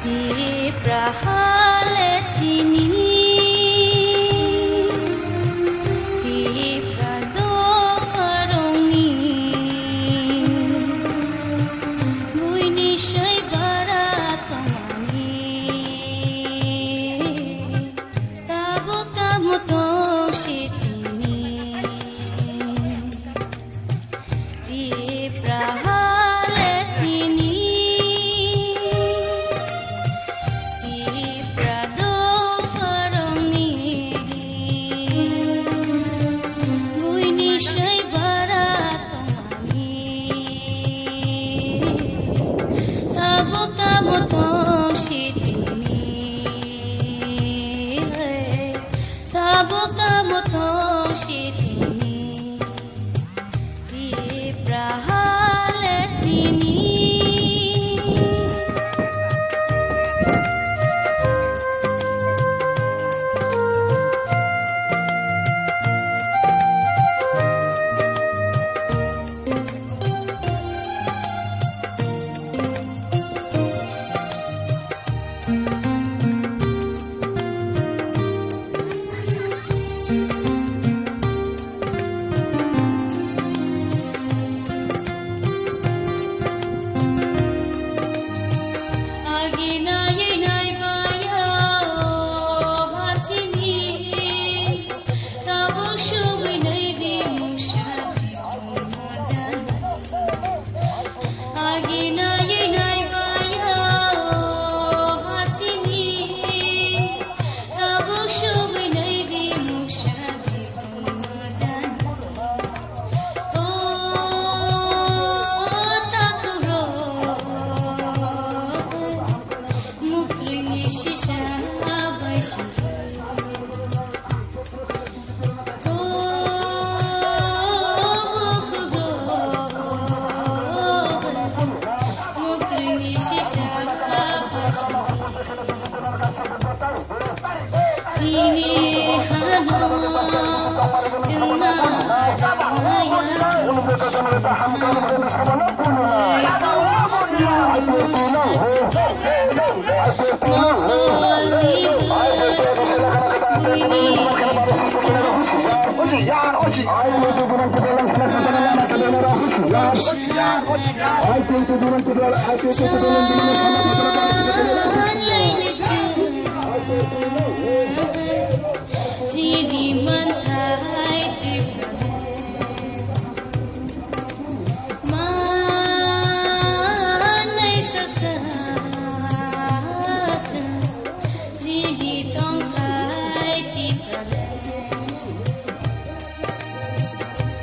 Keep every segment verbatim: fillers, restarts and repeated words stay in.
Tipra hale chini, Tipra dopharongni, buini soi bara tongmani, tabuk tamo tong si chini. Tipra hale chini, Tipra dopharongni, buini soi bara tongmani, tabuk tamo tong si chini, tabuk tamo tong si chini. Tipra hale chini.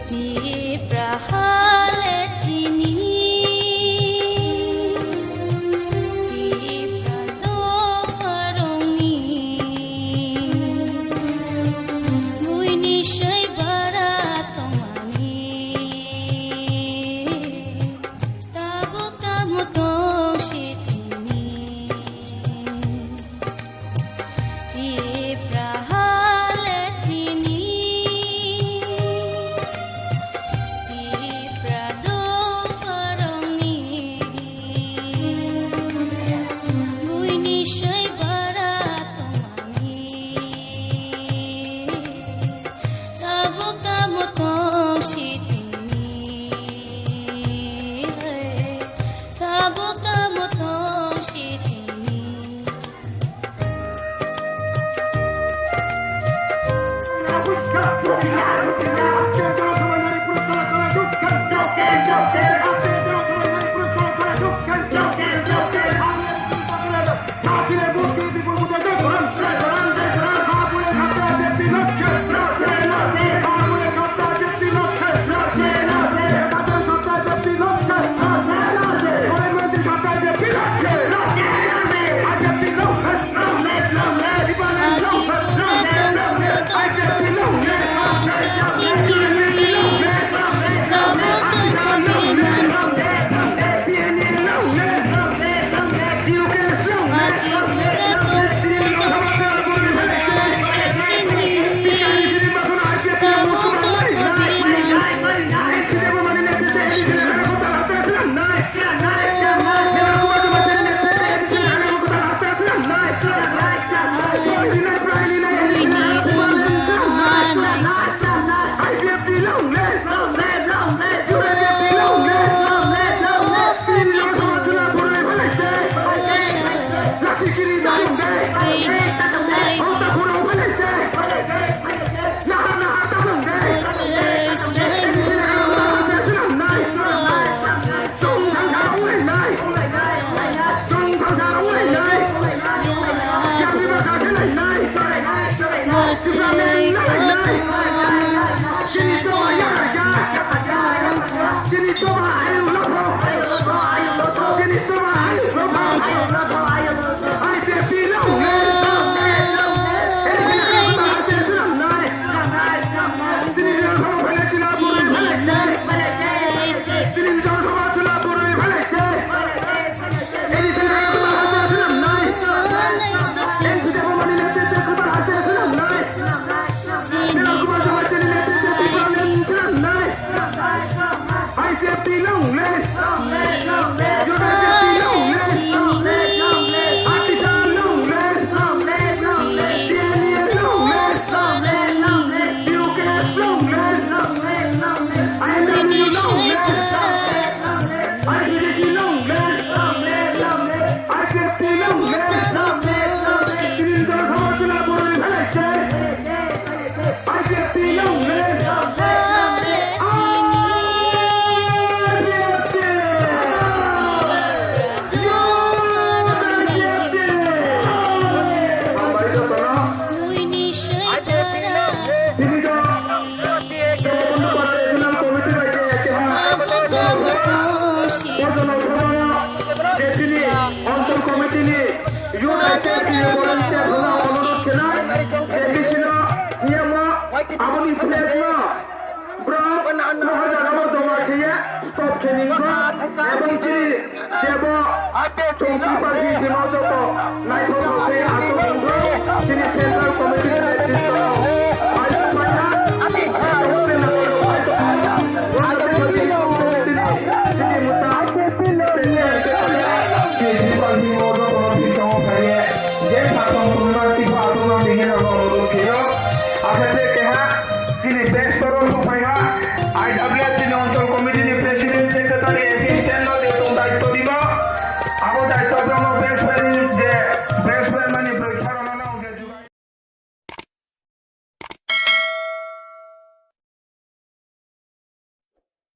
Tipra hale chini, Tipra dopharongni, buini soi bara tongmani, tabuk tamo tong si chini. Tipra hale chini, Tipra dopharongni, buini soi bara tongmani, tabuk tamo tong si chini, tabuk tamo tong si chini. United Volunteer hwnwi onurudh khenai, A D C no, niyamo, aboni flag no, borok, nohor jagao joma khaiya, stop khe ningkha, ebong chini jebo chowki party jima joto naithok rok khe achuk ningkha, chini Central Committee ni netrito rok phai tongphaikha, chini mwchang, chini mwchang.